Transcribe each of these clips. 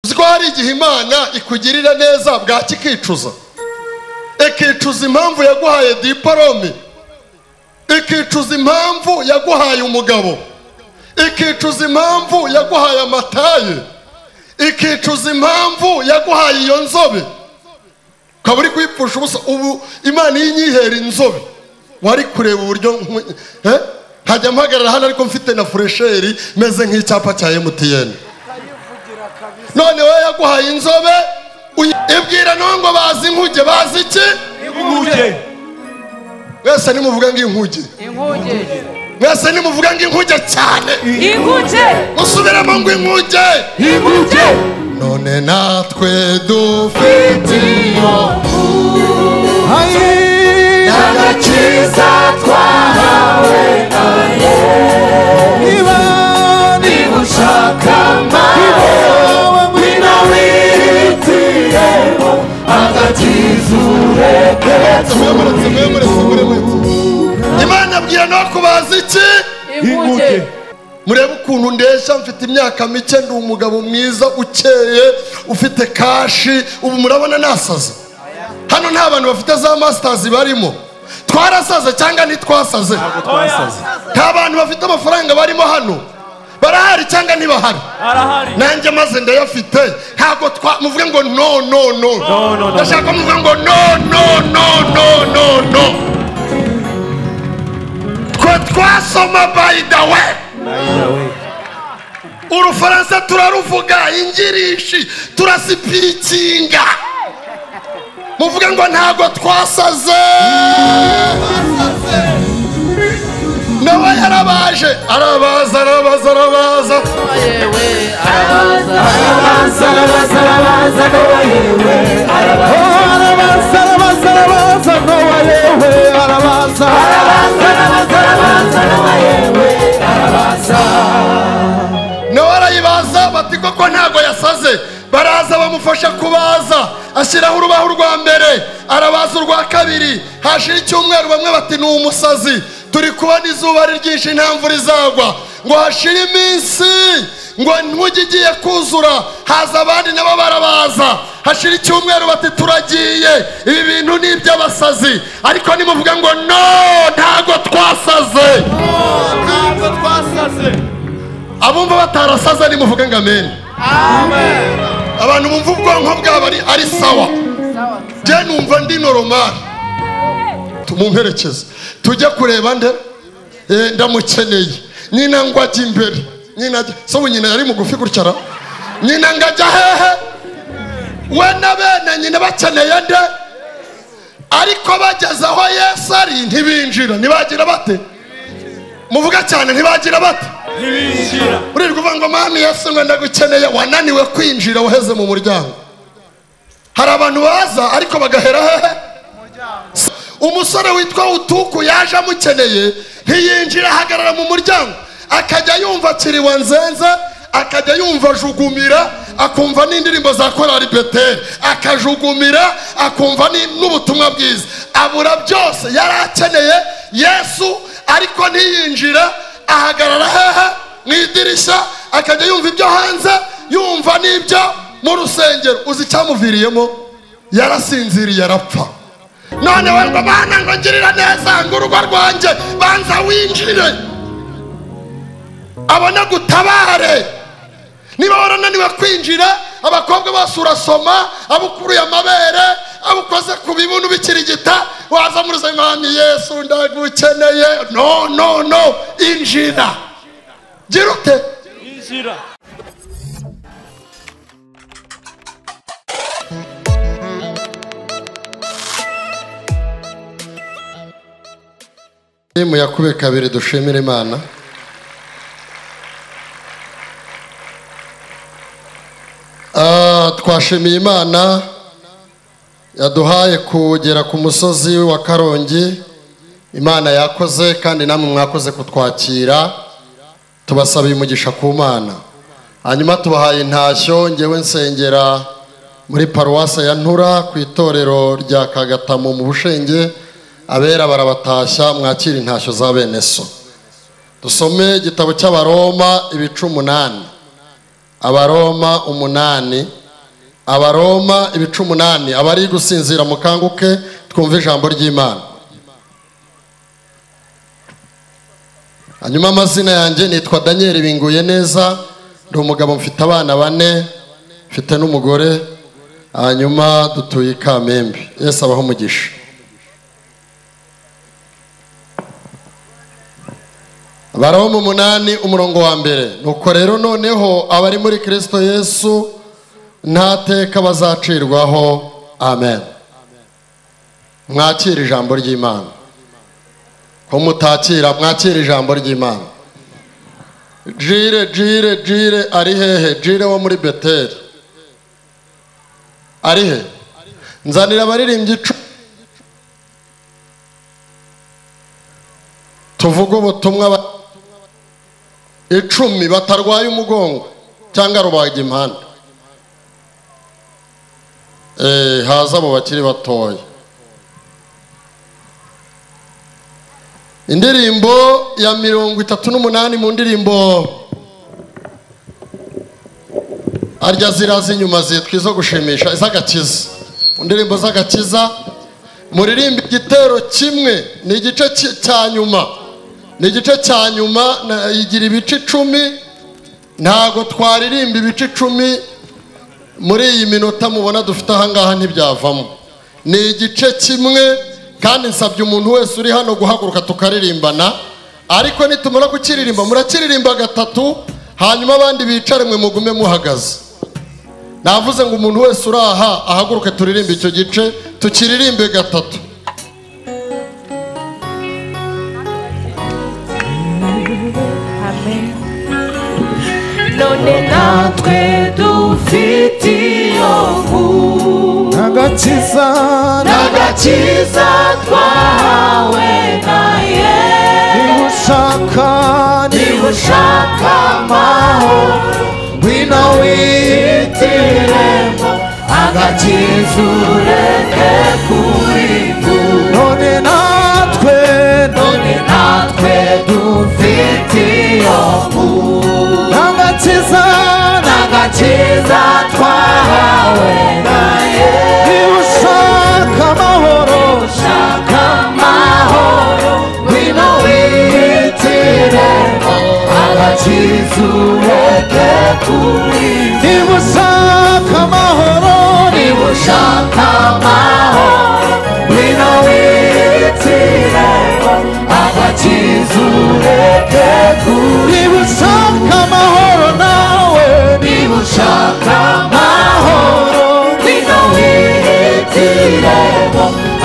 Uziko hari igihe Imana ikugirira neza bwaki ikicuza, ikicuza impamvu yaguhaye diporome, ikicuza impamvu yaguhaye umugabo, ikicuza impamvu yaguhaye amataye, ikicuza impamvu yaguhaye iyo nzobe, ukaba uri kuyipfusha ubusa. Ubu Imana inyihera inzobe, wari kureba uburyo nkajya mpagarara hano ariko mfite na furesheri meze nk'icyapa cya MTN. None wowe yaguhaye inzobe, ibwira nongo bazi inkuge, bazi iki? Inkuge. Mwese nimuvuga ngo inkuge. Inkuge. Mwese nimuvuga ngo inkuge cyane. Inkuge. Musubiremo ngo inkuge. Inkuge. None natwe dufite iyo agakiza twahawe na Yesu. Niba ushaka amahoro, ngwino wihitiremo agakiza ureke. Imana abwira no kubaza iki? Inkuge. Murebe ukuntu ndeshya, mfite imyaka mike, ndi umugabo mwiza ukeye ufite kashi. Ubu murabona nasaze. Hano nta bantu bafite za masters barimo. Twarasaze cyangwa ntitwasaze? Nta bantu bafite amafaranga barimo hano. Barahari cyangwa ntibahari? Nanjye maze ndayafite. Ntabwo muvuge ngo no no no. Ndashaka muvuge ngo no no no no no no. Twe twasoma by the way. Urufaransa turaruvuga, Ingirishi turasipikinga. Muvuge ngo ntabwo twasaze. Nawe yarabaje, arabaza arabaza arabaza. Yewe arabaza. Arabaza arabaza arabaza Nowa yewe arabaza. Arabaza arabaza arabaza Nowa yewe arabaza. Arabaza arabaza arabaza Nowa yewe arabaza. Nawe arayibaza bati koko ntabwo yasaze. Baraza bamufasha kubaza, ashyiraho urubaho rwa mbere, arabaza urwa kabiri. Hashira icyumweru bamwe bati ni umusazi, turi kubona izuba ari ryinshi nta mvura izagwa. Ngo hashira iminsi ngo inkuge igiye kuzura, haza abandi nabo barabaza. Hashira icyumweru bati turagiye, ibi bintu ni iby'abasazi. Ariko nimuvuga ngo no, ntago twasaze. Ntabwo twasaze. Abumva batarasaze nimuvuge ngo amen. Amen. Abantu bumva ubwonko bwabo ari sawa. Je numva ndi normal. Tumumperekeze tujye kureba nde? Ndamukeneye. Nyina ngo ajye imbere. Nyina so nyina yari mugufi gutya. Nyina ngo ajya hehe? We na bene nyina bakeneye nde? Ariko bageze aho Yesu ari ntibinjira. Ntibagira bate? Muvuga cyane, ntibagira bate? Ntibinjira. Urirwa uvuga ngo mami Yesu ngo ndagukeneye, wananiwe kwinjira uheze mu muryango. Hari abantu baza ariko bagahera hehe? Umusore witwa Utuku yaje amukeneye, ntiyinjira, ahagarara mu muryango, akajya yumva kiriwa nzenze, akajya yumva jugumira, akumva n'indirimbo za korali Beteli, akajugumira, akumva n'ubutumwa bwiza. Abura byose yari akeneye Yesu, ariko ntiyinjira, ahagarara hehe? Mu idirishya, akajya yumva ibyo hanze, yumva n'ibyo mu rusengero. Uzi icyamuviriyemo? Yarasinziriye arapfa. None we ngo Mana ngo ngirira neza ngo urugo rwanjye, banza winjire abona gutabare. Niba warananiwe kwinjira, abakobwa bose urasoma, abukuruye amabere, abukoze ku bibuno bikirigita, waza muri Mwami Yesu ndagukeneye. No no no, injira. Gira ute? Injira. Mu yakube kabiri dushimire Imana. Twashimiye Imana yaduhaye kugera ku musozi wa Karongi. Imana yakoze kandi namwe mwakoze kutwakira, tubasabiye umugisha ku Mana. Hanyuma tubahaye intashyo. Ngewe nsengera muri paruwasi ya Ntura ku itorero rya Kagatamu mu Bushenge. Abera barabatashya, mwakira intashyo za bene so. Dusome igitabo cy'Abaroma ibice 8. Abaroma 8. Abaroma ibice 8. Abari gusinzira mukanguke twumve ijambo ry'Imana. Hanyuma amazina yanjye nitwa Daniel Binguye neza, ndi umugabo mfite abana 4, mfite n'umugore, hanyuma dutuye Kamembe. Yesu abaho umugisha. Abaroma 8 umurongo wa 1. Nuko rero noneho abari muri Kristo Yesu nta teka bazacirwaho. Amen. Mwakira ijambo ry'Imana. Ko mutakira, mwakira ijambo ry'Imana. Jire jire jire ari hehe? Jire wo muri Beteli ari he? Nzanira abaririmbyi tuvuge ubutumwa 10 batarwaye umugongo cyangwa rubaga impande. Haza abo bakiri batoya. Indirimbo ya 38 mu ndirimbo arya ziraza inyuma zitwa izo gushimisha iz'agakiza. Mu ndirimbo z'agakiza muririmba igitero kimwe, ni igice cya nyuma. Ni igice cya nyuma, igira ibice 10. Ntago twaririmba ibice 10 muri iyi minota mubona dufite aha ngaha, ntibyavamo. Ni igice kimwe, kandi nsabye umuntu wese uri hano guhaguruka tukaririmbana. Ariko nitumara kukiririmba murakiririmba 3, hanyuma abandi bicare mwe mugume muhagaze. Navuze ngo umuntu wese uri aha ahaguruke turirimbe icyo gice, tukiririmbe 3. Amen. None natwe dufite iyo agakiza, n'agakiza twahawe na Yesu. Niba ushaka amahoro, ngwino wihitiremo agakiza ureke kurimbuka. None natwe, none natwe dufite iyo agakiza, n'agakiza twahawe na Yesu. Niba ushaka amahoro, ushaka amahoro, ngwino wihitiremo agakiza ureke kurimbuka. Niba ushaka amahoro, niba ushaka amahoro, ngwino wihitiremo agakiza ureke kurimbuka. Niba ushaka amahoro nawe, niba ushaka amahoro, ngwino wihitiremo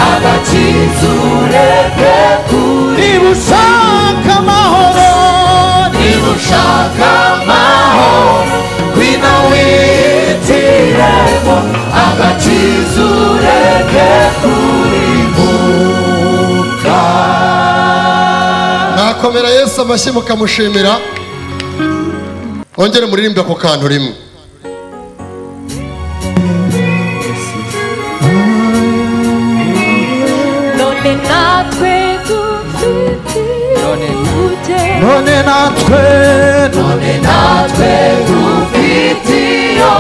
agakiza ureke kurimbuka. Niba ushaka amahoro, niba ushaka amahoro, ngwino wihitiremo agakiza ureke kurimbuka. Mwakomera Yesu amashyi mukamushimira. Ongere muririmbe ako kantu rimwe. None natwe dufite none natwe, none natwe dufite iyo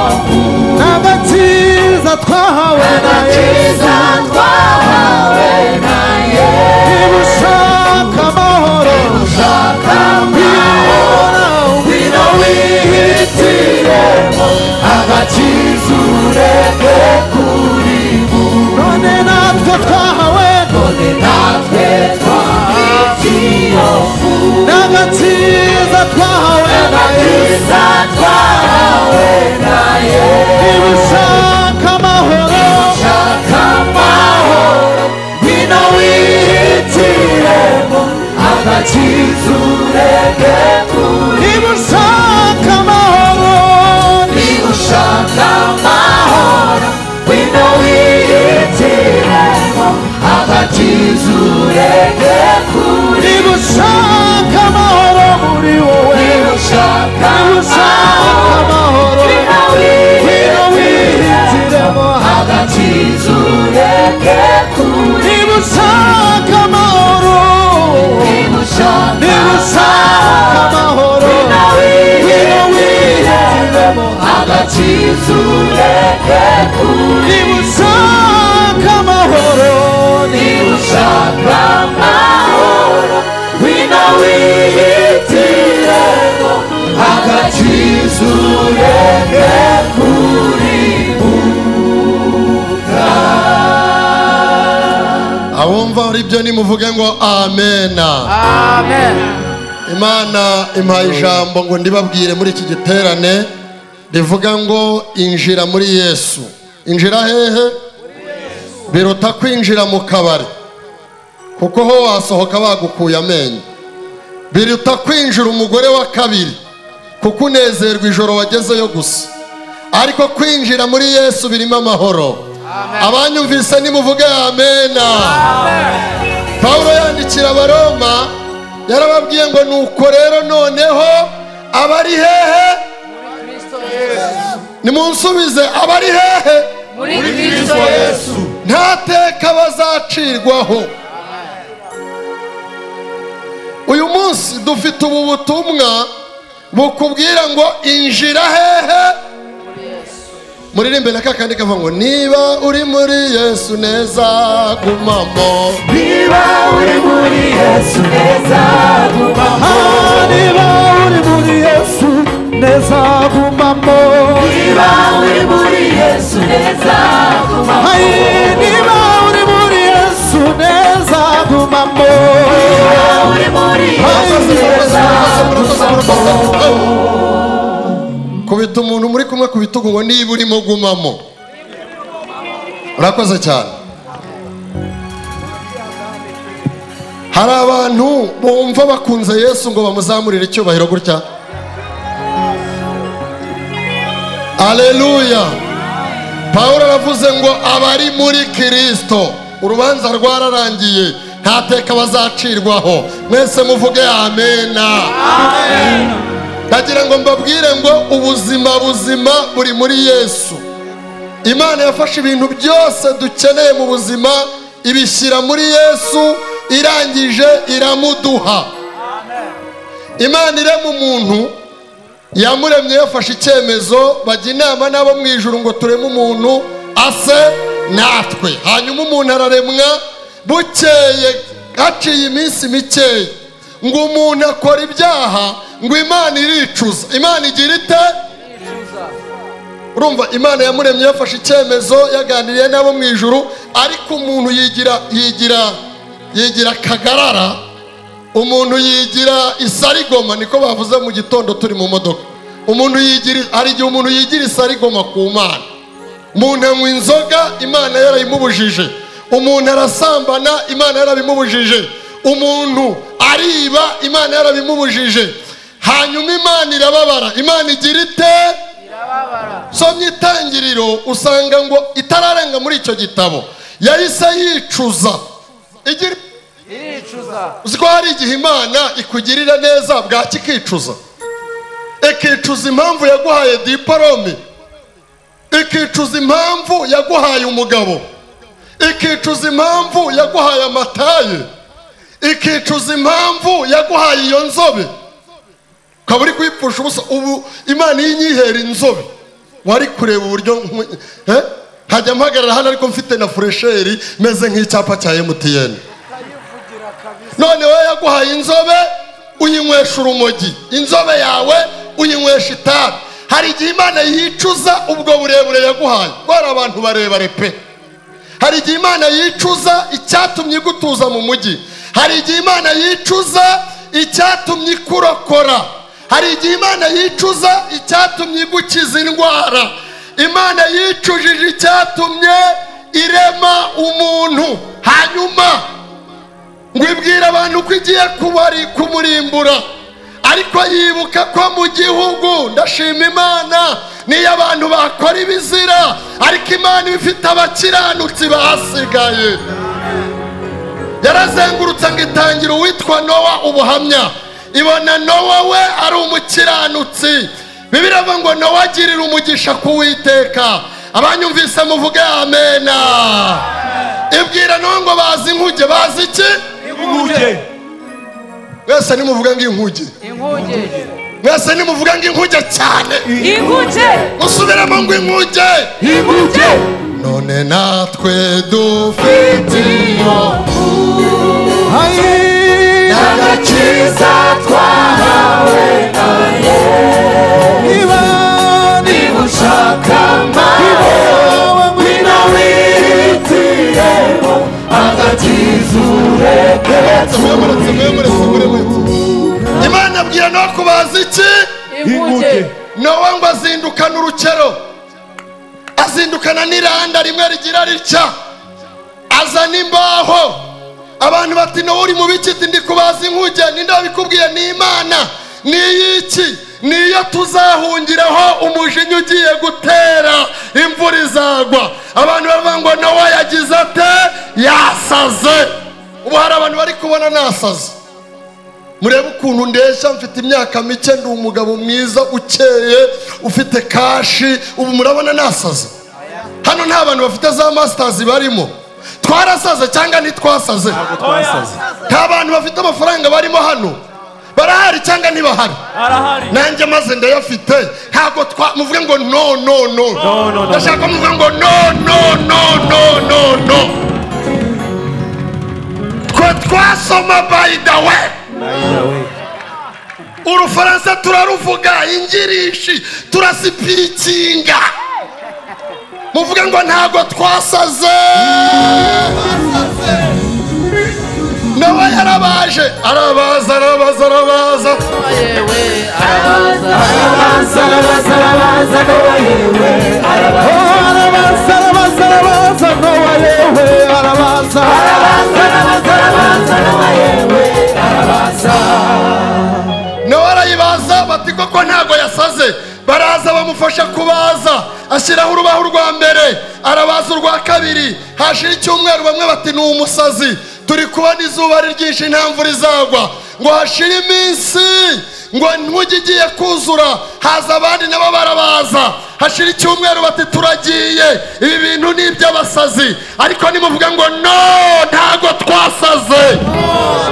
n'agakiza twahawe na Yesu. twahawe na Yesu. Niba ushaka amahoro, ushaka amahoro, ngwino wihitiremo agakiza ureke kurimbuka. None natwe twahawe, none natwe dufite iyo n'agakiza twahawe na Yesu. n'agakiza twahawe na Yesu. Niba ushaka amahoro, ushaka amahoro, ngwino wihitiremo agakiza ureke kurimbuka. Niba ushaka amahoro, niba ushaka amahoro, ngwino wihitiremo agakiza ureke kurimbuka. Niba ushaka amahoro muri wowe, niba ushaka niba ushaka amahoro, ngwino ngwino wihitiremo wihitiremo agakiza ureke kurimbuka. Niba ushaka amahoro, niba ushaka niba ushaka amahoro, ngwino ngwino wihitiremo wihitiremo agakiza ureke kurimbuka. Abumva ibyo nimuvuge ngo amena. Amen. Imana impaye ijambo ngo ndibabwire muri iki giterane rivuga ngo injira muri Yesu. Injira hehe? Biruta kwinjira mu kabari, kuko ho wasohoka bagukuye amenyo. Biruta kwinjira umugore wa kabiri, kuko unezerwa ijoro wagezeyo gusa. Ariko kwinjira muri Yesu birimo amahoro. Abanyumvise nimuvuge amena. Pawulo yandikira Abaroma yarababwiye ngo nuko rero noneho abari hehe? Nimunsubize, abari hehe? Muri Kristo Yesu. Nta teka bazacirwaho. Uyu munsi dufite ubu butumwa bukubwira ngo injira hehe? Muririmbe na kakandi kavuga ngo niba uri muri Yesu neza gumamo. Niba uri muri Yesu neza gumamo. Niba uri muri Yesu neza gumamo. Niba uri muri Yesu neza gumamo. Niba uri muri Yesu neza gumamo. Niba uri muri Yesu neza gumamo. Kubita umuntu muri kumwe ku bitugu ngo niba urimo gumamo. Urakoze cyane. Hari abantu bumva bakunze Yesu ngo bamuzamurire icyubahiro gutya. Haleluya. Pawulo aravuze ngo abari muri Kristo urubanza rwararangiye, nta teka bazacirwaho. Mwese muvuge amena. Amen. Ndagira ngo mbabwire ngo ubuzima buzima buri muri Yesu. Imana yafashe ibintu byose dukeneye mu buzima ibishyira muri Yesu, irangije iramuduha. Imana irema umuntu, yamuremye yafashe icyemezo, bajya inama n'abo mu ijuru ngo tureme umuntu ase natwe. Hanyuma umuntu araremwa, bukeye haciye iminsi mikeya ngo umuntu akora ibyaha, ngo Imana iricuza. Imana igira ite? Urumva, Imana yamuremye yafashe icyemezo, yaganiriye n'abo mu ijuru, ariko umuntu yigira kagarara, umuntu yigira isarigoma, niko bavuze mu gitondo turi mu modoka. Umuntu yigira, hari igihe umuntu yigira isarigoma ku Mana. Umuntu anywa inzoga, Imana yarayimubujije. Umuntu arasambana, Imana yarabimubujije. Umuntu ariba, Imana yarabimubujije. Hanyuma Imana irababara. Imana igira ite? Irababara. Somye Itangiriro usanga ngo itararenga muri icyo gitabo yahise yicuza. Igira iricuza. Uzi ko hari igihe Imana ikugirira neza bwaki ikicuza. Ikicuza impamvu yaguhaye diporome, ikicuza impamvu yaguhaye umugabo, ikicuza impamvu yaguhaye amataye, ikicuza impamvu yaguhaye iyo nzobe. Ukaba uri kuyipfusha ubusa. Ubu Imana inyihera inzobe, wari kureba uburyo nkajya mpagarara hano ariko mfite na furesheri meze nk'icyapa cya MTN. None wowe yaguhaye inzobe uyinywesha urumogi, inzobe yawe uyinywesha itabi. Hari igihe Imana yicuza ubwo burebure yaguhaye, rwari abantu barebare pe. Hari igihe Imana yicuza icyatumye igutuza mu mujyi. Hari igihe Imana yicuza icyatumye ikurokora. Hari igihe Imana yicuza icyatumye igukiza indwara. Imana yicujije icyatumye irema umuntu, hanyuma ngo ibwire abantu ko igiye kumurimbura. Ariko yibuka ko mu gihugu, ndashima Imana, niyo abantu bakora ibizira, ariko Imana ifite abakiranutsi basigaye. Yarazengurutse ngo itangira uwitwa Nowa ubuhamya, ibona Nowa we ari umukiranutsi. Bibiliya ivuga ngo Nowa agirira umugisha ku Uwiteka. Abanyumvise muvuge amena. Ibwira Nowa ngo bazi inkuge. Bazi iki? Inkuge. Mwese nimuvuge ngo inkuge. Inkuge. Mwese nimuvuge ngo inkuge cyane. Inkuge. Musubiremo ngo inkuge. Inkuge. None natwe dufite iyo agakiza twahawe na Yesu. Niba ushaka Tureke. Imana abwira Nowa kubaza iki? Inkuge. Nowa ngo azindukana urukero, azindukana n'iranda rimwe rigira ritya, azana imbaho. Abantu bati Nowa uri mu biki? Ndi kubaza inkuge. Ninde wabikubwiye? Ni Imana. Ni iki? Niyo tuzahungiraho umujinya ugiye gutera, imvura izagwa. Abantu baravuga ngo Nowa yagize ate? Yasaze. Ubu hari abantu bari kubona nasaze. Murebe ukuntu ndeshya, mfite imyaka mike, ndi umugabo mwiza ukeye ufite kashi. Ubu murabona nasaze? Hano nta bantu bafite za masters barimo. Twarasaze cyangwa ntitwasaze? Nta bantu bafite amafaranga barimo hano. Barahari cyangwa ntibahari? Nanjye maze ndayafite. Ntabwo muvuge ngo no no no. Ndashaka muvuge ngo no no no no no no. Twe twasoma by the way. Urufaransa turaruvuga, ingirishi turasipikinga. Muvuge ngo ntabwo twasaze. Nowa yarabaje, arabaza arabaza arabaza. Yewe arabaza. Arabaza arabaza arabaza Nowa yewe arabaza. Arabaza arabaza arabaza Nowa yewe arabaza. Arabaza arabaza arabaza Nowa yewe arabaza. Nowa arayibaza bati koko ntabwo yasaze. Baraza bamufasha kubaza, ashyiraho urubaho rwa mbere, arabaza urwa kabiri. Hashira icyumweru bamwe bati ni umusazi, turi kubona izuba ari ryinshi nta mvura izagwa. Ngo hashira iminsi ngo inkuge igiye kuzura, haza abandi nabo barabaza. Hashira icyumweru bati turagiye, ibi bintu ni iby'abasazi. Ariko nimuvuga ngo no, ntago twasaze.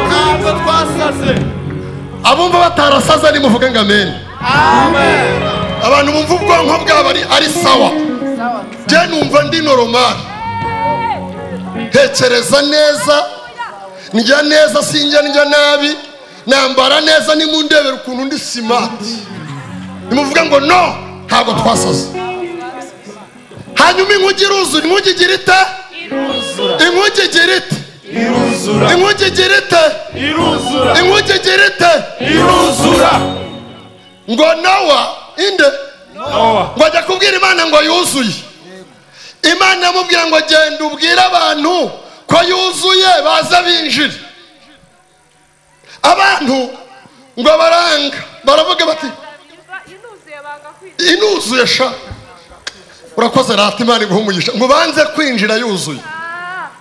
Ntabwo twasaze. Abumva batarasaze nimuvuge ngo amen. Amen. Abantu bumva ubwonko bwabo ari sawa. Je numva ndi normal, ntekereza neza, ndya neza, sinjya ndya nabi, nambara neza, nimundebera ukuntu ndi smart. Nimuvuga ngo no, ntabwo twasaze. Hanyuma inkuge iruzura. Inkuge igira ite? Inkuge igira ite? Iruzura. Inkuge igira ite? Iruzura. Inkuge igira ite? Iruzura. Ngo Nowa inde? Nowa. Ngo ajya kubwira Imana ngo yuzuye. Imana yamubwira ngo genda ubwire abantu ko yuzuye baza binjire. Abantu ngo baranga, baravuga bati inuzuye sha. Urakoze rata, Imana iguhe umugisha. Ngo banze kwinjira yuzuye.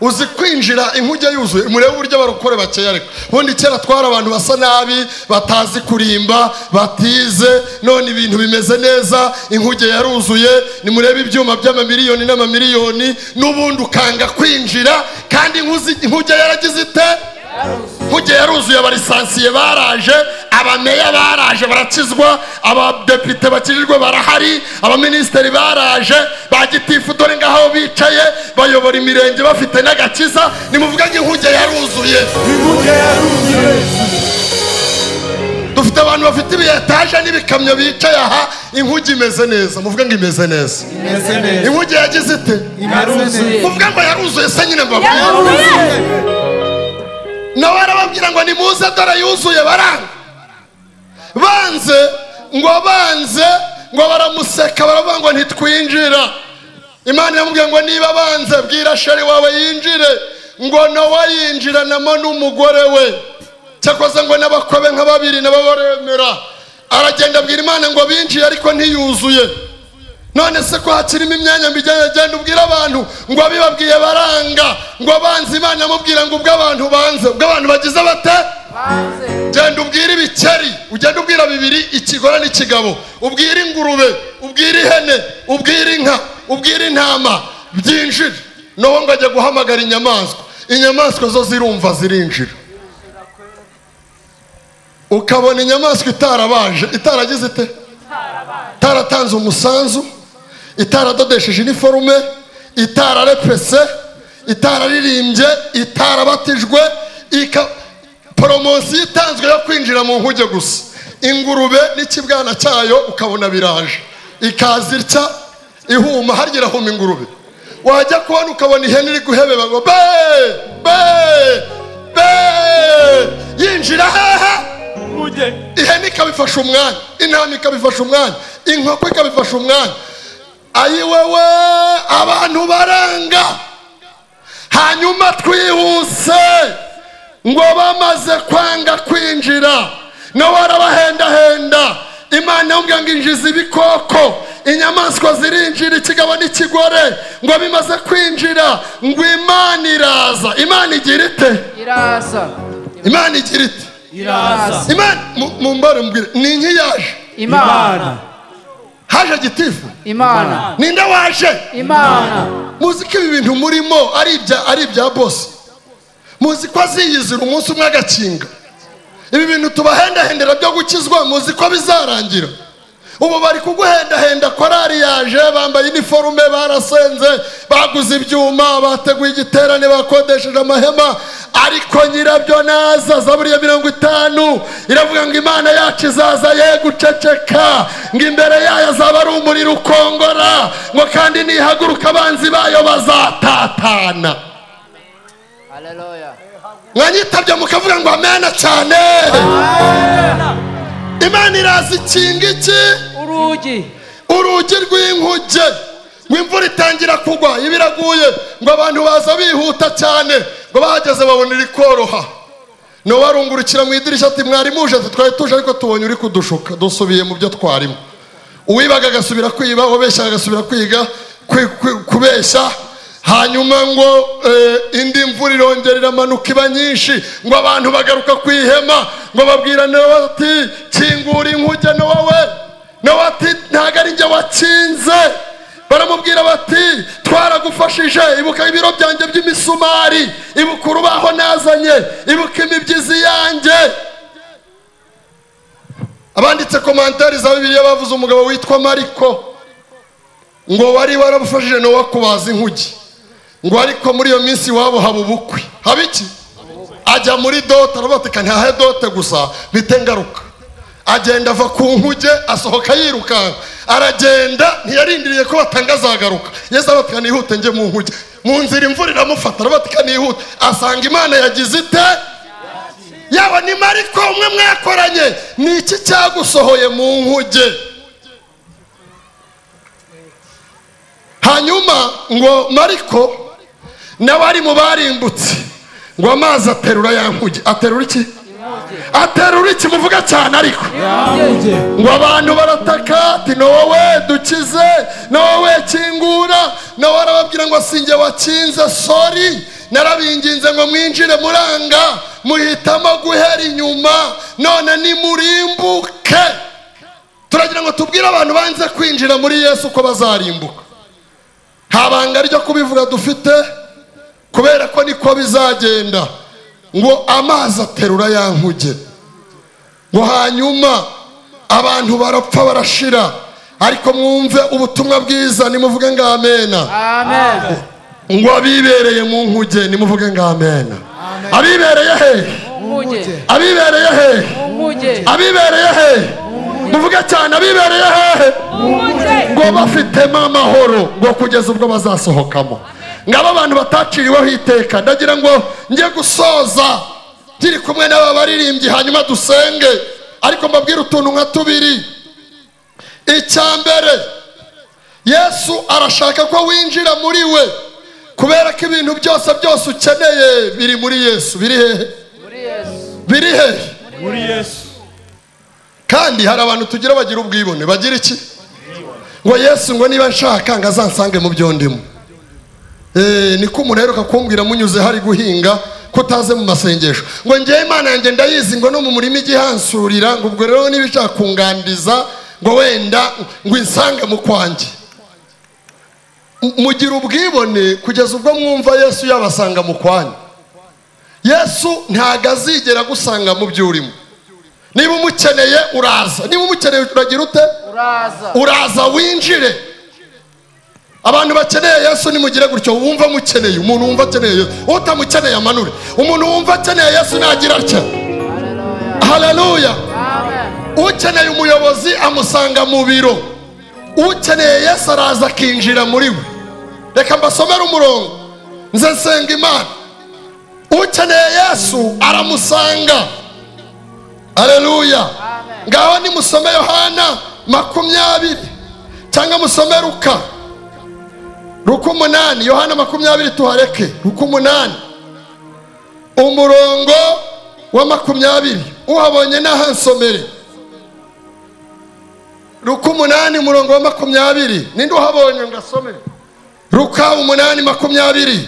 Uzi kwinjira inkuge yuzuye? Murebe uburyo barokore bakeya. Ariko ubundi kera twari abantu basa nabi, batazi kurimba, batize. None ibintu bimeze neza, inkuge yaruzuye. Nimurebe ibyuma by'amamiliyoni n'amamiliyoni, n'ubundi ukanga kwinjira. Kandi inkuge yaragize ite? Inkuge yaruzuye. Abarisansiye baraje, abameya baraje barakizwa, abadepite bakijijwe barahari, abaminisitiri baraje, ba gitifu dore ngaho bicaye bayobora imirenge bafite n'agakiza. Nimuvuga ngo inkuge yaruzuye. Inkuge yaruzuye. Dufite abantu bafite ibiyetaje n'ibikamyo bicaye aha. Inkuge imeze neza. Muvuga ngo imeze neza. Imeze neza. Inkuge yagize ite? Yaruzuye. Muvuga ngo yaruzuye se nyine mbabwire. Nawe arababwira ngo nimuze dore yuzuye. Baranga, banze ngo banze ngo baramuseka, baravuga ngo ntitwinjira. Imana iramubwira ngo niba banze bwira sheri wawe yinjire. Ngo Nowa yinjiranamo n'umugore we, cyakoze ngo n'abakwe be nka babiri nabo baremera. Aragenda abwira Imana ngo binjiye ariko ntiyuzuye. None se ko hakirimo imyanya mbijyanye, genda ubwira abantu ngo abibabwiye baranga. Ngo banze. Imana amubwira ngo ubwo abantu banze, ubwo abantu bagize bate? Genda ubwira ibikeri, ugenda ubwira bibiri, ikigore n'ikigabo, ubwira ingurube, ubwira ihene, ubwira inka, ubwira intama, byinjire. Nowa ngo ajya guhamagara inyamaswa, inyamaswa zo zirumva zirinjira. Ukabona inyamaswa itarabaje, itaragize ite? Itaratanze umusanzu, itaradodesheje iniforume, itararepese, itararirimbye, itarabatijwe, poromosiyo itanzwe yo kwinjira mu nkuge gusa. Ingurube n'ikibwana cyayo ukabona biraje, ikaza itya ihuma, harya irahuma ingurube. Wajya kubona ukabona ihene iri guhebeba ngo be. Be be yinjira hehe? Ihene ikabifasha umwanya, intama ikabifasha umwanya, inkoko ikabifasha umwanya. Ayiwewe abantu baranga. Hanyuma twihuse ngo bamaze kwanga kwinjira, Nowa arabahendahenda. Imana yamubwira ngo injiza ibikoko, inyamaswa zirinjira, ikigabo n'ikigore. Ngo bimaze kwinjira, ngo Imana iraza. Imana igira ite? Iraza. Imana igira ite? Iraza. Imana mumbare mbwire, ni inki yaje? Imana. Haje gitifu? Imana. Ninde waje? Imana. Muzi ko ibi bintu murimo ari ibya boss. Muzi ko aziyizira umunsi umwe agakinga. Ibi bintu tubahendahendera byo gukizwa, muzi ko bizarangira. Ubu bari kuguhendahenda, korari yaje, bambaye iniforume, barasenze, baguze ibyuma, bateguye igiterane, bakodesheje amahema, ariko nyirabyo naza. Zaburi ya 50 iravuga ngo Imana yacu izaza ye guceceka, ngo imbere yayo azaba ari umuriro ukongora, ngo kandi nihaguruka abanzi bayo bazatatana. Haleluya. Mwanyitabye mukavuga ngo amena cyane. Imana iraza ikinga iki? Urugi. Urugi rw'inkuge. Ngo imvura itangira kugwa, ibiraguye, ngo abantu baza bihuta cyane, ngo bahageze babona iri koroha. Nowa arungurukira mu idirishya ati mwari muje? Ati twari tuje ariko tubonye uri kudushuka, dusubiye mu byo twarimo. Uwibaga agasubira kwiba, ubeshyaga agasubira kwiga kubeshya. Hanyuma ngo indi mvura irongera iramanuka iba nyinshi, ngo abantu bagaruka ku ihema, ngo babwira Nowa ati kingura inkuge. Nowa we, Nowa ati ntago ari njye wakinze. Baramubwira bati twaragufashije, ibuka ibiro byanjye by'imisumari, ibuka urubaho nazanye, ibuka imibyizi yanjye. Abanditse komantari za Bibiliya bavuze umugabo witwa Mariko, ngo wari warabufashije Nowa kubaza inkuge, ngo ariko muri iyo minsi iwabo haba ubukwe. Haba iki? Ajya muri dote, arabatika ntahe dote gusa bite ngaruka. Agenda ava ku nkuge, asohoka yirukanka, aragenda ntiyarindiriye ko batanga azagaruka. Yesu arabatika nihute njye mu nkuge. Mu nzira imvura iramufata, arabatika nihute, asanga Imana yagize ite? Yaba ni Mariko umwe mwakoranye, ni iki cyagusohoye mu nkuge? Hanyuma ngo Mariko nawe ari mu barimbutse, ngo amazi aterura ya nkuge. Aterura iki? Aterura iki? Muvuga cyane ariko. Ngo abantu barataka ati Nowa we dukize, Nowa we kingura. Nowa arababwira ngo sinjye wakinze, sorry, narabinginze ngo mwinjire muranga, muhitamo guhera inyuma, none nimurimbuke. Turagira ngo tubwire abantu banze kwinjira muri Yesu ko bazarimbuka. Nta banga ryo kubivuga dufite, kubera ko niko bizagenda. Ngo amazi aterura ya nkuge, ngo hanyuma abantu barapfa barashira. Ariko mwumve ubutumwa bwiza, nimuvuge ngo amena. Amen. Ngo abibereye mu nkuge, nimuvuge ngo amena. Abibereye he? Abibereye he? Abibereye he? Muvuge cyane, abibereye he? Ngo bafitemo amahoro, ngo kugeza ubwo bazasohokamo. Ngaba abantu bataciriweho iteka. Ndagira ngo njye gusoza turi kumwe n'aba baririmbyi, hanyuma dusenge. Ariko mbabwire utuntu nka tubiri. Icya mbere, Yesu arashaka ko winjira muri we, kubera ko ibintu byose byose ukeneye biri muri Yesu. Biri hehe? Biri hehe? Muri Yesu. Kandi hari abantu tugira bagira ubwibone, bagira iki? Ngo Yesu ngo niba nshaka ngo azansange mu byo ndimo. Niko umuntu aheruka kumbwira munyuze hari guhinga ko utaze mu masengesho, ngo njye Imana yanjye ndayizi, ngo no mu murima igihansurira, ngo ubwo rero niba ishaka kungandiza ngo wenda ngo insange mu kwanjye. Mugira ubwibone kugeza ubwo mwumva Yesu yabasanga mu kwanyu. Yesu ntago azigera gusanga mu byo urimo. Niba umukeneye uraza, niba umukeneye uragira ute? Uraza. Uraza winjire. Abantu bakeneye Yesu nimugire gutyo, wumva mukeneye. Umuntu wumva akeneye Yesu, utamukeneye amanure. Umuntu wumva akeneye Yesu nagira atya. Haleluya. Ukeneye umuyobozi amusanga mu biro. Ukeneye Yesu araza akinjira muri we. Reka mbasomere umurongo nze nsenga Imana. Ukeneye Yesu aramusanga. Haleluya. Ngaho nimusome Yohana 20 cyangwa musome Luka. Luka 8, Yohana 20 tuhareke. Luka 8 umurongo wa 20. Uhabonye nahansomere. Luka 8 umurongo wa 20. Ninde uhabonye ngasome? Luka 8:20.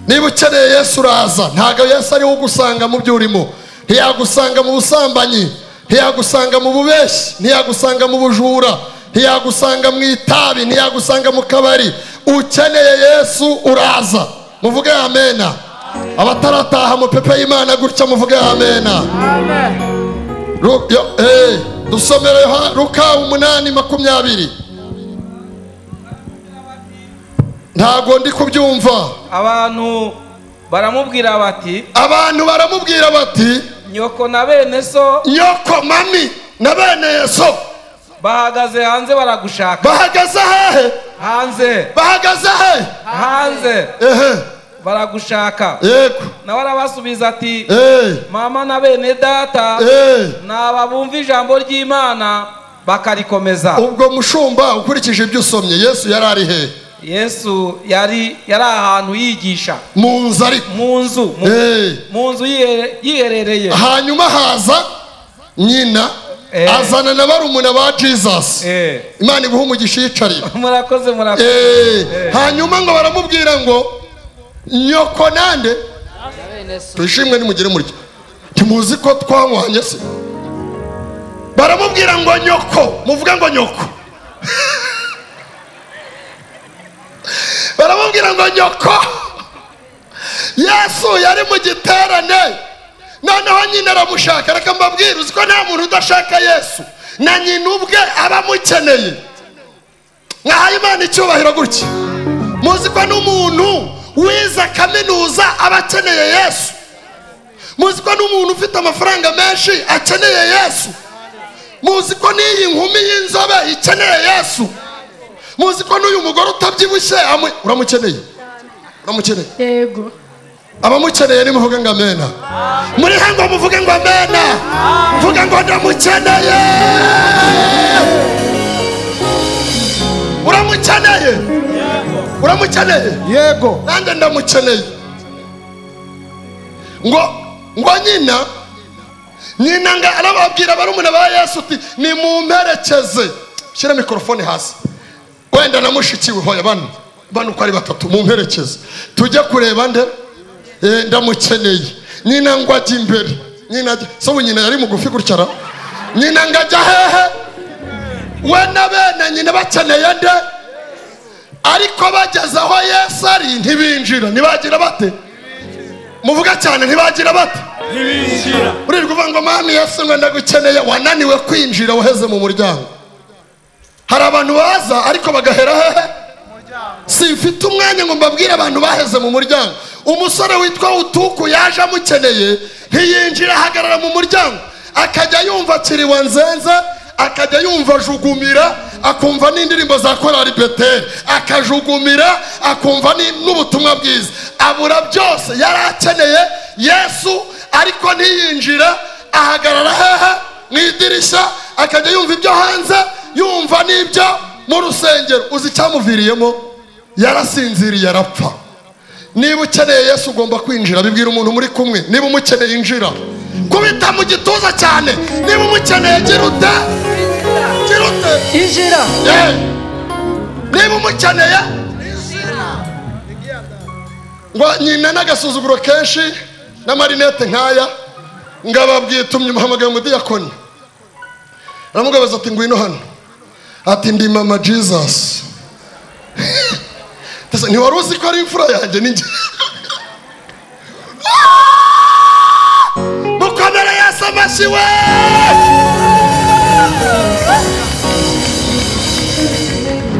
Niba ukeneye Yesu uraza. Ntago Yesu ari ugusanga mu byo urimo. Ntiyagusanga mu busambanyi, ntiyagusanga mu bubeshi, ntiyagusanga mu bujura, ntiyagusanga mu itabi, ntiyagusanga mu kabari. Ukeneye Yesu uraza. Muvuge amena. Abatarataha mu pepe y'Imana gutya muvuge amena. Amen. Dusomere Luka 8:20. Ntago ndi kubyumva. Abantu baramubwira bati, abantu baramubwira bati, nyoko na bene so, nyoko mami na bene so bahagaze hanze baragushaka. Bahagaze hehe? Hanze. Bahagaze he? Hanze. Ehe. Baragushaka. Yego. Nawe arabasubiza ati, mama na bene data naba bumva ijambo ry'Imana bakarikomeza. Ubwo mushumba ukurikije ibyo usomye, Yesu yari ari he? Yesu yari ahantu yigisha mu nzu, ari mu nzu, mu nzu yiherereye. Hanyuma haza nyina azana na barumuna ba Jesus. Imana iguhe umugisha yicarira. Murakoze, murakoze. Hanyuma ngo baramubwira ngo nyoko nande tuyishimwe nimugire murya, ntimuzi ko twanywanye se? Baramubwira ngo nyoko, muvuge ngo nyoko. Baramubwira ngo nyoko. Yesu yari mu giterane, noneho nyina aramushaka. Reka mbabwire, uzi ko nta muntu udashaka Yesu, na nyina ubwe aba amukeneye. Mwahaye Imana icyubahiro gutya. Muzi ko n'umuntu wize kaminuza aba akeneye Yesu. Muzi ko n'umuntu ufite amafaranga menshi akeneye Yesu. Muzi ko n'iyi nkumi y'inzobe ikeneye Yesu. Muzi ko n'uyu mugore utabyibushye uramukeneye. Uramukeneye? Yego. Abamukeneye nimuvuge ngo amena. Muri hango muvuge ngo amena. Vuga ngo ndamukeneye. Uramukeneye? Uramukeneye? Yego. Nanjye ndamukeneye. Ngo nyina nga arababwira barumuna ba Yesu uti nimumperekeze. Shyira mikrofone hasi. Wenda na mushiki we, hoya bano uko ari batatu mumperekeze tujye kureba nde. Ndamukeneye. Nyina ngo ajya imbere. Nyina so nyina yari mugufi gutya. Nyina ngo ajya hehe? We na bene nyina bakeneye nde? Ariko bageze aho Yesu ari ntibinjira. Ntibagira bate? Muvuga cyane, ntibagira bate? Ntibinjira. Urirwa uvuga ngo mami Yesu ngo ndagukeneye, wananiwe kwinjira waheze mu muryango. Hari abantu baza ariko bagahera hehe? Simfite umwanya ngo mbabwire abantu baheze mu muryango. Umusore witwa Utuku yaje amukeneye, ntiyinjira, ahagarara mu muryango, akajya yumva kiriwa nzenze, akajya yumva jugumira, akumva n'indirimbo za korali Beteli, akajugumira, akumva n'ubutumwa bwiza. Abura byose yari akeneye Yesu, ariko ntiyinjira, ahagarara hehe? Mu idirishya, akajya yumva ibyo hanze, yumva n'ibyo mu rusengero. Uzi icyamuviriyemo? Yarasinziriye arapfa. Niba ukeneye Yesu ugomba kwinjira. Bibwira umuntu muri kumwe, niba umukeneye injira. Kubita mu gituza cyane. Niba umukeneye gira ute? Gira ute? Injira. Niba umukeneye injira. Ngo nyina n'agasuzuguro kenshi n'amarinete nkaya, ngababwiye tumye umuhamagaye umudiyakoni. Aramugabaza ati ngwino hano. Ati ndi mama Jesus. Ntiwari uzi ko ari imfura yanjye ninjye. Mukomere Yesu amashyi we.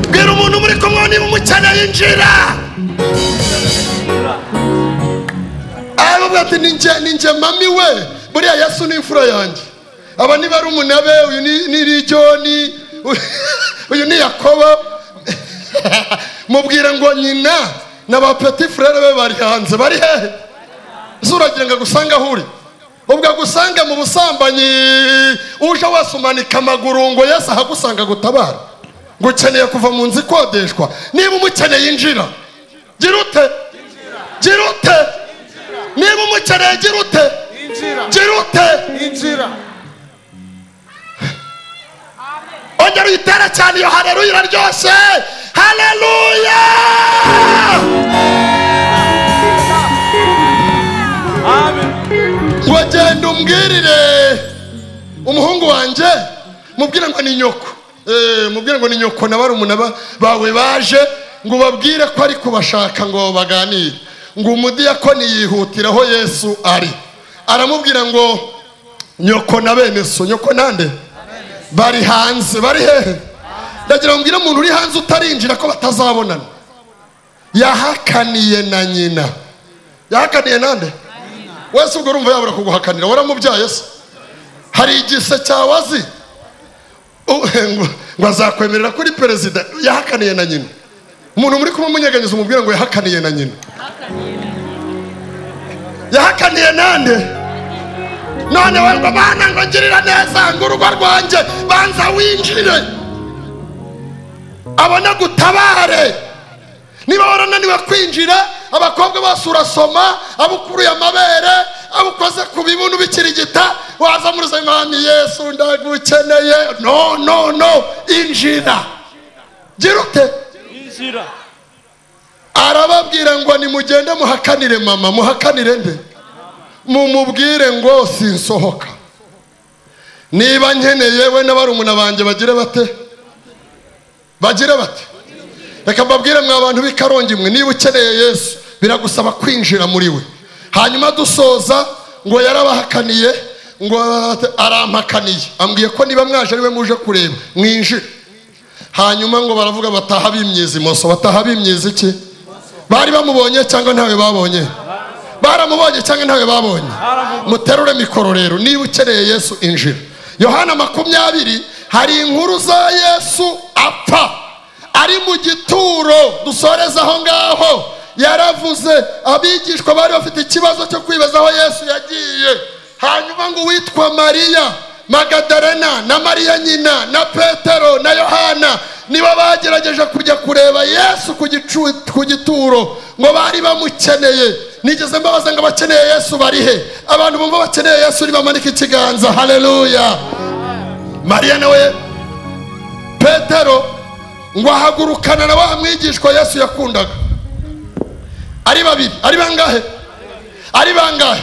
Bwira umuntu muri kumwe niba umukeneye injira. Aravuga ati ninjye mami we. Buriya Yesu ni imfura yanjye. Aba ni barumuna be, uyu ni Rijoni, uyu ni Yakobo. Mubwira ngo nyina N'aba petit frère be bari hanze. Bari hehe? Uragira ngo agusanga aho uri? Ubwo agusanga mu busambanyi, uje wasumanika amaguru ngo Yesu ahagusanga gutabara. Ngo ukeneye kuva mu nzu ikodeshwa. Niba umukeneye injira. Gira ute? Gira ute? Niba umukeneye gira ute? Gira ute? Injira. Ongera uyitere cyane iyo haleluya iraryoshye. Haleluya! Amen. Ngo genda umbwirire umuhungu wanjye, mubwire ngo ni nyoko. Mubwire ngo ni nyoko na barumuna bawe baje, ngo babwire ko ari kubashaka ngo baganire. Ngo umudiyakoni yihutiraho Yesu ari, aramubwira ngo nyoko na bene so. Nyoko nande? Bari hanze. Bari hehe? Ndagira ngo mbwire umuntu uri hanze utarinjira ko batazabonana. Yahakaniye na nyina. Yahakaniye nande? Wese ubwo urumva yabura kuguhakanira, waramubyaye se? Hari igise cyawe azi ngo azakwemerera kuri perezida? Yahakaniye na nyina. Umuntu muri kumwe munyeganyiza umubwira ngo yahakaniye na nyina. Yahakaniye nande? None we ngo bana ngo ngirira neza ngo urugo rwanjye, banza winjire abona gutabare. Niba warananiwe kwinjira, abakobwa bose urasoma, abukuruye amabere, abukoze ku bibuno bikirigita, waza muri Mwami Yesu ndagukeneye. No no no, injira. Gira ute? Injira. Arababwira ngo nimugende muhakanire mama. Muhakanire nde? Mumubwire ngo sinsohoka. Niba nkeneye we n'abarumuna banjye bagire bate? Bagire bate? Reka mbabwire mwa bantu b'i Karongi mwe, niba ukeneye Yesu biragusaba kwinjira muri we. Hanyuma dusoza ngo yarabahakaniye, ngo arampakaniye, ambwiye ko niba mwaje ari we muje kureba mwinjire. Hanyuma ngo baravuga bataha bimyiza imoso. Bataha bimyiza iki? Bari bamubonye cyangwa ntawe babonye? Baramubonye cyangwa ntawe babonye? Muterure mikoro rero, niba ukeneye Yesu injira. Yohana 20 hari inkuru za Yesu apfa ari mu gituro. Dusoreza aho ngaho. Yaravuze abigishwa bari bafite ikibazo cyo kwibaza aho Yesu yagiye. Hanyuma ngo uwitwa Mariya Magadalena na Mariya nyina na Petero na Yohana nibo bagerageje kujya kureba Yesu ku gituro, ngo bari bamukeneye. Nigeze mbabaza ngo abakeneye Yesu bari he? Abantu bumva bakeneye Yesu nibamanika ikiganza. Haleluya. Mariya nawe Petero ngo ahagurukana na wa mwigishwa Yesu yakundaga. Ari babiri. Ari bangahe? Ari bangahe?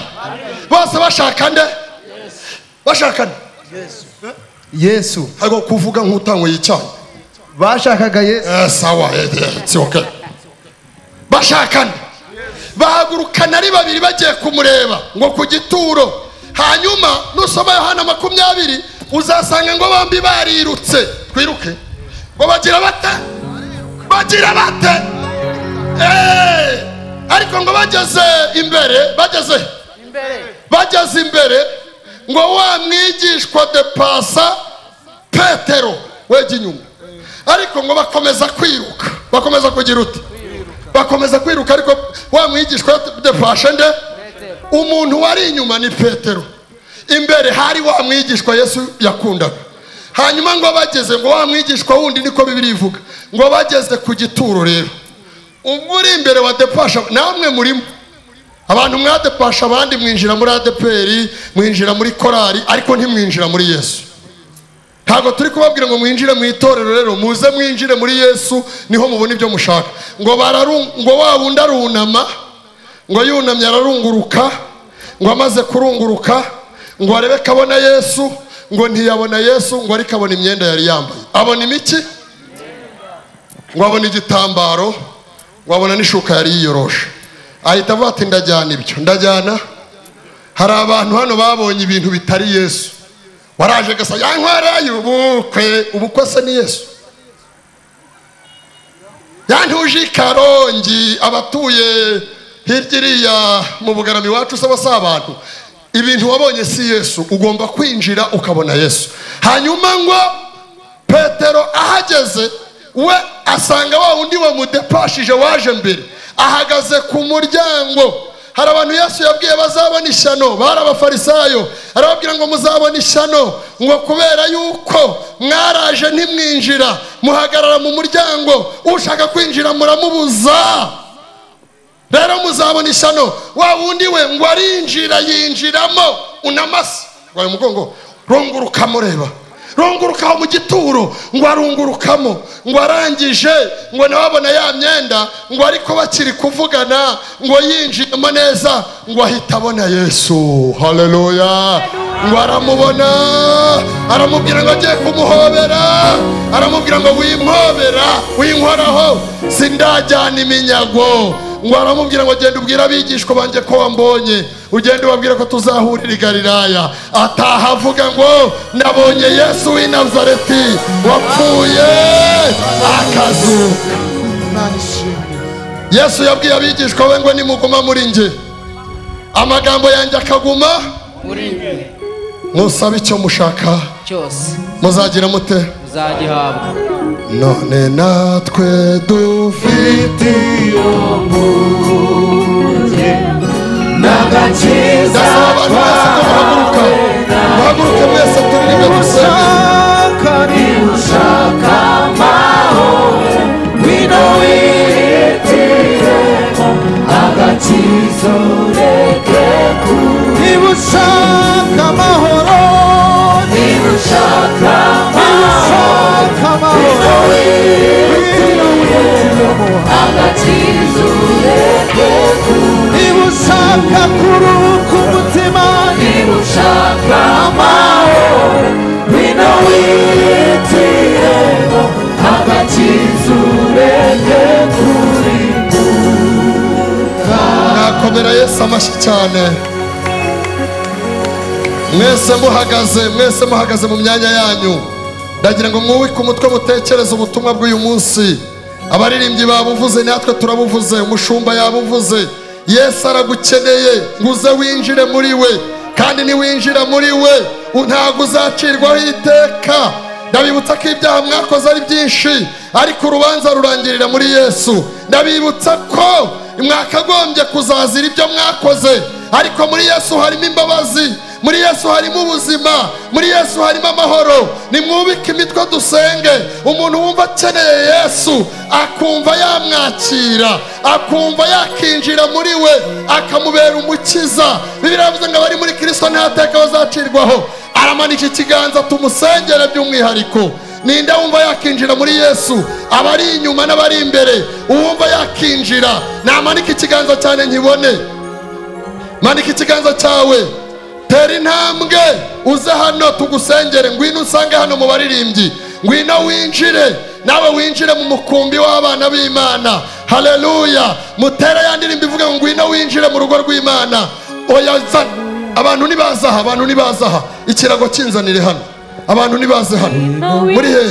Bose bashaka nde? Bashaka nde? Yesu. Hago kuvuga nk'utanyweye icyayi. Bashakaga Yesu. Sawa, it's okay. Bashaka nde? Bahagurukana ari babiri bagiye kumureba ngo ku gituro. Hanyuma nusoma Yohana 20 uzasanga ngo bombi barirutse. Twiruke. Ngo bagira bate? Bagira bate? Ariko ngo bageze imbere, bageze imbere ngo wa mwigishwa de pasa Petero weje inyuma. Ariko ngo bakomeza kwiruka. Bakomeza kugira ute? Bakomeza kwiruka, ariko wa mwigishwa de pasha nde? Umuntu wari inyuma ni Petero. Imbere hari wa mwigishwa Yesu yakundaga. Hanyuma ngo bageze ngo wa mwigishwa wundi, niko Bibiliya ivuga, ngo bageze ku gituro rero, umuri imbere wa depasha, namwe murimo abantu mwadepasha abandi, mwinjira muri ADPR, mwinjira muri korari, ariko ntimwinjira muri Yesu. Ntago turi kubabwira ngo mwinjire mu itorero rero, muze mwinjire muri Yesu niho mubona ibyo mushaka. Ngo ngo wa wundi arunama, ngo yunamye ararunguruka, ngo amaze kurunguruka ngo arebe kabona Yesu, ngo ntiyabona Yesu, ngo ariko abona imyenda yari yambaye. Abona imiki? Ngo abona igitambaro, ngo abona n'ishuka yari yiyoroshe. Ahita avuga ati ndajyana ibyo, ndajyana. Hari abantu hano babonye ibintu bitari Yesu. Waraje gasa yankwara y'ubukwe, ubukwe se ni Yesu. Yantuje Karongi, abatuye hirya iriya mu Bugarama iwacu se basa abantu. Ibintu wabonye si Yesu, ugomba kwinjira ukabona Yesu. Hanyuma ngo Petero ahageze we asanga wa wundi wamudepashije waje mbere, Ahagaze ku muryango. Hari abantu Yesu yabwiye bazabona ishyano, bari abafarisayo, arababwira ngo muzabona ishyano ngo kubera yuko mwaraje ntimwinjira, muhagarara mu muryango, ushaka kwinjira muramubuza. Rero muzabona ishyano. Wa wundi we ngo arinjira, yinjiramo unamase ngo umugongo runguruka mureba, runguruka mu gituro, ngo arungurukamo, ngo arangije ngo nawabona ya myenda, ngo ariko bakiri kuvugana ngo yinjiyemo neza, ngo ahita abona Yesu. Haleluya. Ngo aramubona, aramubwira ngo agiye kumuhobera, aramubwira ngo wimpobera, winkoraho, sindajyana iminyago. Ngo aramubwira ngo genda ubwira abigishwa banjye ko wambonye, ugende ubabwira ko tuzahurira i Galilaya. Ataha avuga ngo nabonye Yesu w'i Nazareti wapfuye akazuka. Yesu yabwiye abigishwa be ngo nimuguma muri njye, amagambo yanjye akaguma muri mwe, musabe icyo mushaka cyose muzagira mute? Muzagihabwa. None natwe dufite iyo mbuye n'agakiza. Ndasaba abantu mwese ko muhaguruka, muhaguruke mwese turirimbe dusenge. Niba ushaka amahoro, ngwino wihitiremo agakiza ureke kure. Niba ushaka amahoro, niba ushaka amahoro, ngwino wihitiremo agakiza ureke kure. Niba ushaka kuruhuka umutima, niba ushaka amahoro, ngwino wihitiremo agakiza ureke kurimbuka. Mwakomera Yesu amashyi cyane. Mwese muhagaze, mwese muhagaze mu myanya yanyu. Ndagira ngo mwubike umutwe mutekereze ubutumwa bw'uyu munsi. Abaririmbyi babuvuze, natwe turabuvuze, umushumba yabuvuze. Yesu aragukeneye ngo uze winjire muri we, kandi niwinjira muri we ntabwo uzacirwaho iteka. Ndabibutsa ko ibyaha mwakoze ari byinshi, ariko urubanza rurangirira muri Yesu. Ndabibutsa ko mwakagombye kuzazira ibyo mwakoze, ariko muri Yesu harimo imbabazi, muri Yesu harimo ubuzima, muri Yesu harimo amahoro. Nimwubike imitwe dusenge. Umuntu wumva akeneye Yesu, akumva yamwakira, akumva yakinjira muri we, akamubera umukiza. Bibiliya yavuze ngo abari muri Kristo nta teka bazacirwaho. Aramanika ikiganza tumusengere by'umwihariko. Ninde wumva yakinjira muri Yesu? Abari inyuma n'abari imbere, uwumva yakinjira namanika ikiganza cyane nkibone. Manika ikiganza cyawe, tera intambwe uze hano tugusengere. Ngwino usange hano mu baririmbyi, ngwino winjire, nawe winjire mu mukumbi w'abana b'Imana. Haleluya. Mutere ya ndirimbo ivuga ngo ngwino winjire mu rugo rw'Imana. Oya, abantu nibaza aha, abantu nibaza aha, ikirago kinzanire hano, abantu nibaze hano. Muri he?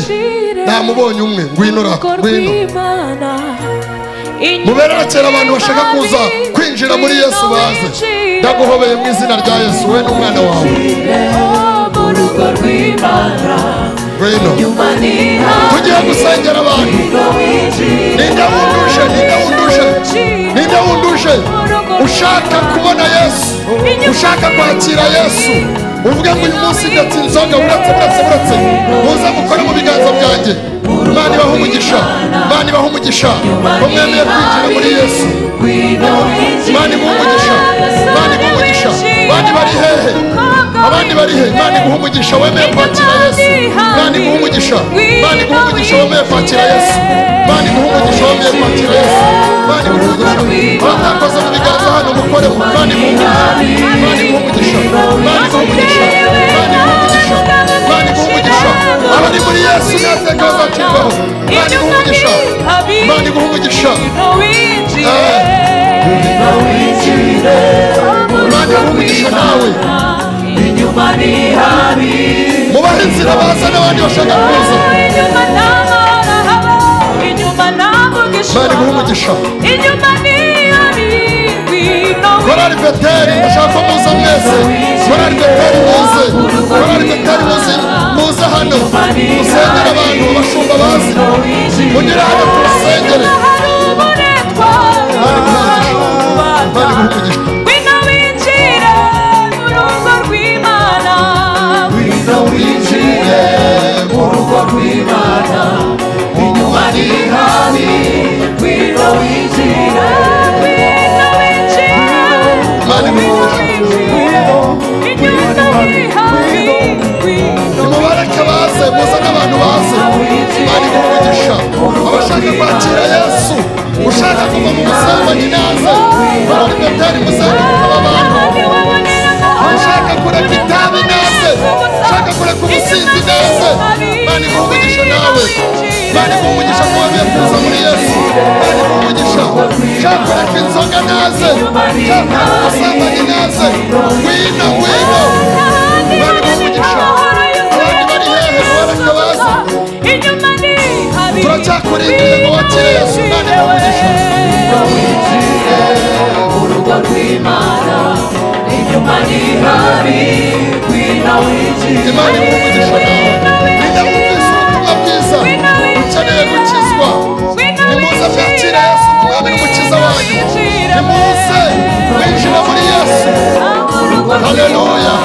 Namubonye umwe, ngwino ra, ngwino. Mubererekera abantu bashaka kuza kwinjira muri Yesu baze. Ndaguhobeye mu izina rya Yesu, we n'umwana wawe. Ngwino. Tugiye gusengera abantu. Ninde wunduje? Ninde wunduje? Ninde wunduje? Ushaka kubona Yesu, ushaka kwakira Yesu, uvuge ngo uyu munsi ndatse inzoga, uretse uretse uretse, muze mukore mu biganza byanjye. Imana ibahe umugisha, Imana ibahe umugisha ko mwemeye kwinjira muri Yesu. Imana iguhe umugisha, Imana iguhe umugisha. Abandi bari hehe? Abandi bari he? Imana iguhe umugisha wemeye kwakira Yesu. Imana iguhe umugisha, Imana iguhe umugisha wemeye kwakira Yesu. Imana iguhe umugisha wemeye kwakira Yesu. Imana iguhe umugisha. Abatakoze mu biganza hano mukore, Imana iguhe umugisha, Imana iguhe umugisha, Imana iguhe umugisha, Imana iguhe umugisha, Imana iguhe umugisha. Abari muri Yesu nta teka bazacirwaho. Imana iguhe umugisha, Imana iguhe umugisha. Imana iguhe umugisha nawe. Mubahe inzira baza n'abandi bashaka kuza. Imana iguhe umugisha. Korali Beteli, ndashaka ko muza mwese. Korali Beteli muze, Korali Beteli muze, muze hano musengere abantu, abashumba bazi, munyure hano tubasengere. Imana Korari muzenguruka aba bantu. Ushaka kureka itabi naze, ushaka kureka ubusinzi naze. Imana iguhe umugisha nawe. Imana iguhe umugisha ko wemeye kuza muri Yesu. Imana iguhe umugisha. Ushaka kureka inzoga naze, ushaka kureka ubusambanyi naze. Ngwino, ngwino. Imana iguhe umugisha. Abandi bari hehe? Mubareke baze. Turacyakurindiriye ngo wakire Yesu. Imana iguhe umugisha. Urugo rw'Imana inyuma ni habi, ngwino winjire. Imana iguhe umugisha nawe. Niba wumvise ubutumwa bwiza ukeneye gukizwa, nimuze mwakire Yesu nk'umwami n'umukiza wanyu. Nimuze mwinjire muri Yesu. Haleluya.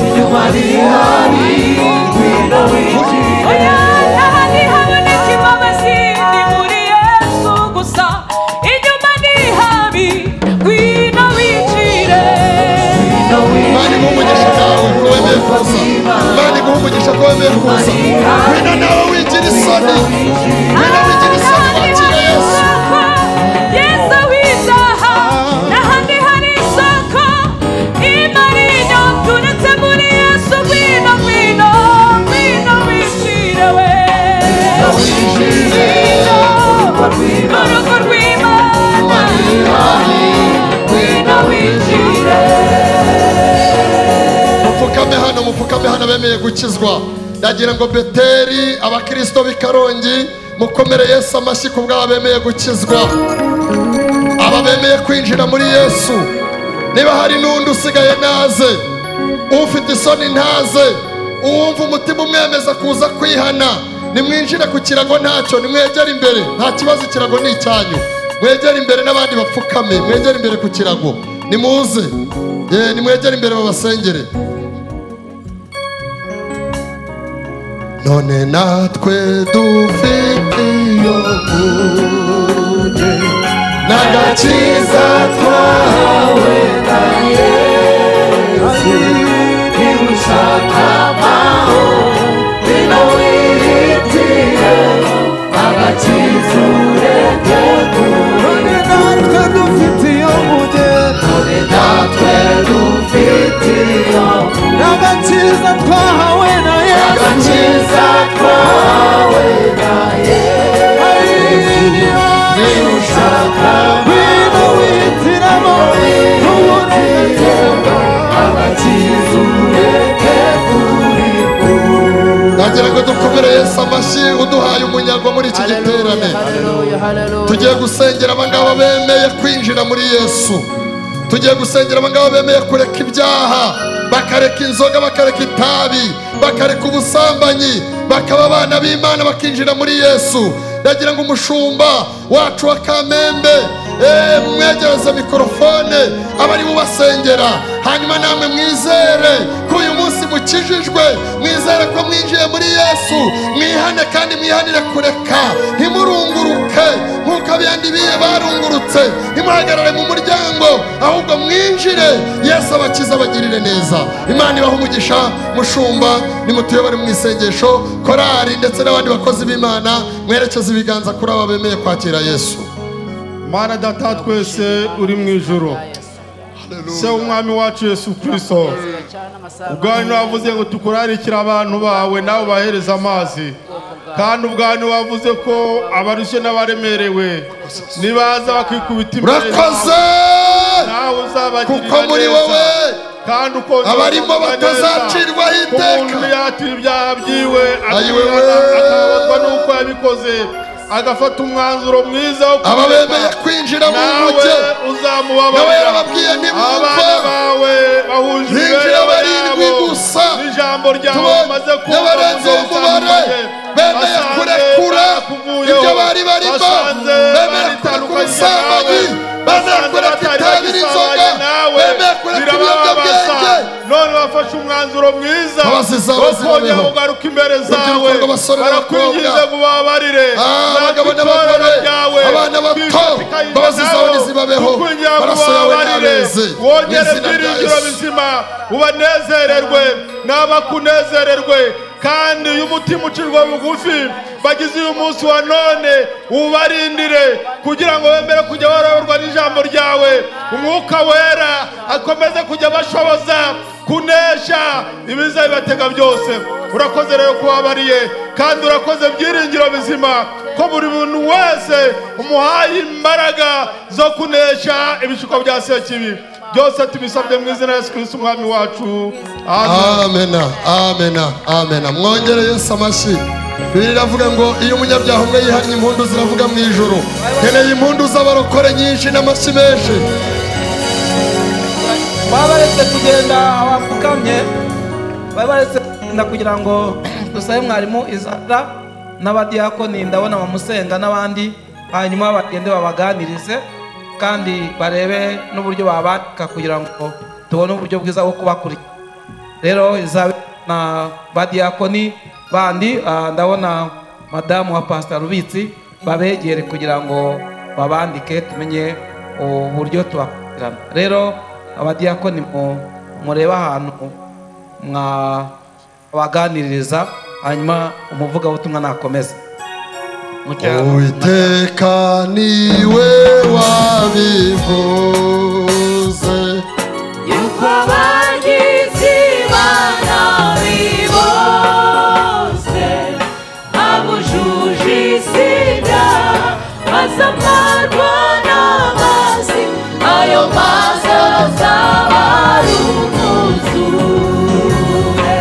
Inyuma ni habi, ngwino winjire. N'ahandi haboneka imbabazi ni muri Yesu gusa. Inyuma ni habi, ngwino winjire. Imana iguhe umugisha nawe ko wemeye kuza. Imana iguhe umugisha ko wemeye kuza. Ngwino nawe wigira isoni. Ngwino wigira isoni wakire Yesu. Yesu wizaha, n'ahandi hari isoko imara inyota uretse muri Yesu. Ngwino, ngwino, ngwino winjire we. Ngwino mu rugo rw'Imana, ngwino winjire. Mupfukame hano, mupfukame hano bemeye gukizwa. Ndagira ngo Beteri, abakristo b'i Karongi, mukomere Yesu amashyi ku bw'aba bemeye gukizwa, aba bemeye kwinjira muri Yesu. Niba hari n'undi usigaye naze, ufite isoni ntaze, uwumva umutima umwemeza kuza kwihana, nimwinjire ku kirago ntacyo, nimwegere imbere, nta kibazo, ikirago ni icyanyu. Mwegere imbere n'abandi bapfukame, mwegere imbere ku kirago, nimuze, nimwegere imbere babasengere. None natwe dufite iyo mpuge n'agakiza twahawe na Yesu. Niba ushaka amahoro, ngwino wihitire agakiza ureke kure. None natwe dufite iyo mpuge, None natwe dufite iyo mpuge n'agakiza twahawe na Yesu. n'agakiza twahawe na Yesu. Niba ushaka Ngwino wihitiremo uburenganzira. agakiza ureke kure. Ndagira ngo dukomere Yesu amashyi uduhaye umunyago muri iki giterane. Tugiye gusengera abangaba bemeye kwinjira muri Yesu. Tugiye gusengera abangaba bemeye kureka ibyaha, bakareka inzoga, bakareka itabi, bakareka ubusambanyi, bakaba abana b'Imana bakinjira muri Yesu. Ndagira ngo umushumba wacu wa Kamembe mwegereze mikorofone abari bubasengera, hanyuma namwe mwizere ko uyu munsi mukijijwe, mwizere ko mwinjiye muri Yesu, mwihane kandi mwihanire kureka, ntimurunguruke nk'uko abandi biye barungurutse, ntimuhagarare mu muryango, ahubwo mwinjire Yesu abakiza abagirire neza. Imana ibahe umugisha. Mushumba, nimutuyobore mu isengesho, korari ndetse n'abandi bakozi b'Imana, mwerekeze ibiganza kuri aba bemeye kwakira Yesu. Mana Data twese uri mu ijuru, Se w'umwami wacu Yesu Kristo, ubwanyu wavuze ngo tukurarikire abantu bawe nawe ubahereza amazi, kandi ubwanyu wavuze ko abarushye n'abaremerewe nibaza bakikubita imbere Urakoze nawe uzabagirira kuko muri neza. wowe Kandi ukongera abarimo ukavuga neza batazacirwaho iteka. umuntu yatira ibyaha byiwe Ayiwewe. akababazwa n'uko yabikoze, agafata umwanzuro mwiza wo Aba kubireka. bemeye kwinjira mu Nawe nkuge, nawe uzamubabarira. yarababwiye ntimwumva. Abana bawe bahuje Hinjira imibereho barindwi yabo gusa. n'ijambo ryawe Tubonye bamaze kumva n'abarenze mu gihe umubare gitandukanye. bemeye Basanze kurekura barakuvuyeho. ibyo bari barimo, Basanze bemeye kureka baritandukanyije ubusambanyi, nawe. bemeye Basanze kureka batari itabi n'inzoga, bagisabanye nawe. bemeye kureka Birababaza. ibiyobyabwenge. None bafashe umwanzuro mwiza Imbabazi zawe wo kongera zibabeho. kugaruka imbere Urubyiruko zawe. rw'abasore Barakwinginze n'abakobwa. ngo ubabarire. Abagabo Natwe n'abagore, itorero ryawe, abana bato, twifatikanyije imbabazi zawe nabo. nizibabeho. Tukwinginga ngo Amaraso yawe ubabarire. n'abeze. Wongere Mu izina rya ibyiringiro Yesu. bizima, ubanezererwe n'abakunezererwe. Kandi uyu mutima ucirwa bugufi bagize uyu munsi wa none ubarindire, kugira ngo bemere kujya barayoborwa n'ijambo ryawe. Umwuka Wera akomeze kujya bashoboza kunesha ibiza bibatega byose. Urakoze rero kubabariye, kandi urakoze byiringiro bizima ko buri muntu wese umuhaye imbaraga zo kunesha ibishuko bya Sekibi byose. Tubisabye mu izina Yesu Kristo umwami wacu, amen. Amena, amena. Mwongere Yesu amashyi. Bibiliya iravuga ngo iyo umunyabyaha umwe yihannye impundu ziravuga mu ijuru. Nkeneye impundu z'abarokore nyinshi n'amashyi menshi. Babaretse kugenda abapfukamye, babaretse kugenda kugira ngo dusabe mwarimu Izara n'abadiyakoni, ndabona bamusenga n'abandi, hanyuma bagende babaganirize kandi barebe n'uburyo babandika kugira ngo tubone uburyo bwiza bwo kubakurikira. Rero izabe na badiyakoni bandi, ndabona madamu wa Pastor Rubitsi, babegere kugira ngo babandike tumenye uburyo tubakurikirana. Rero abadiyakoni mureba ahantu mwabaganiriza, hanyuma umuvugabutumwa nakomeza. Uwiteka niwe wabivuze yuko abagizi ba nabi bose abujuje isida bazamarwa n'amazi, ayo mazi azaba ari umwuzure.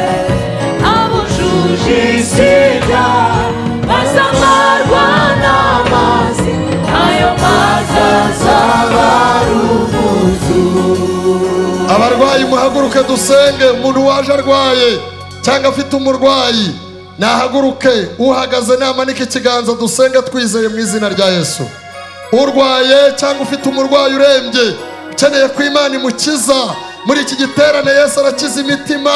Abujuje isida bazamarwa n'amazi, ayo mazi azaba ari umwuzure. Abarwayi muhaguruke dusenge. Umuntu waje arwaye cyangwa afite umurwayi nahaguruke, uhagaze namanike ikiganza dusenge twizeye mu izina rya Yesu. Urwaye cyangwa ufite umurwayi urembye ukeneye ko Imana imukiza, muri iki giterane Yesu arakiza imitima,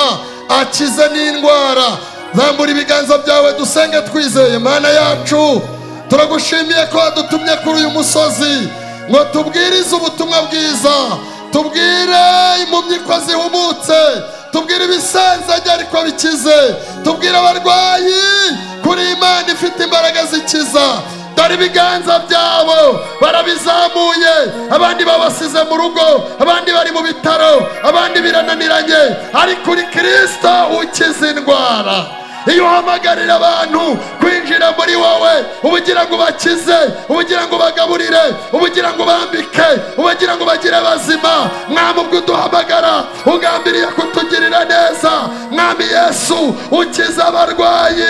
akize n'indwara. Zambura ibiganza byawe dusenge twizeye. Mana yacu, turagushimiye ko wadutumye kuri uyu musozi ngo tubwirize ubutumwa bwiza, tubwire impumyi ko zihumutse, tubwire ibisenzege ariko bikize, tubwire abarwayi kuri Imana ifite imbaraga zikiza. Dore ibiganza byabo barabizamuye, abandi babasize mu rugo, abandi bari mu bitaro, abandi birananiranye, ariko uri Kristo ukiza indwara. Iyo uhamagarira abantu kwinjira muri wowe, ubugira ngo bakize, ubugira ngo bagaburire, ubugira ngo bambike, ubugira ngo bagire bazima. Mwami, ubwo uduhamagara ugambiriye kutugirira neza. Mwami Yesu, ukiza abarwayi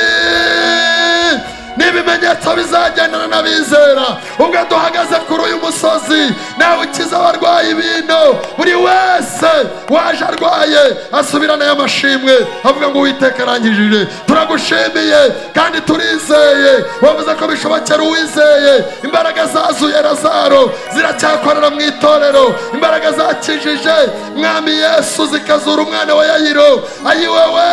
n'ibimenyetso bizagendana n'abizera. Ubwo duhagaze kuri uyu musozi, nawe ukiza abarwayi bino, buri wese waje arwaye asubirana y'amashimwe avuga ngo Uwiteka arangijije. Turagushimiye kandi turizeye, wavuze ko bishobokera uwizeye. Imbaraga zazuye Lazaro ziracyakorera mu itorero, imbaraga zakijije Mwami Yesu zikazura umwana wa Yayiro, ayiwewe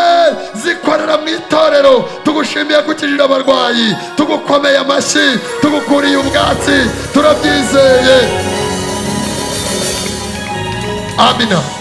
zikorera mu itorero. Tugushimiye gukijira abarwayi, tugukomeye amashyi, tugukuriye ubwatsi, turabyizeye. Amina.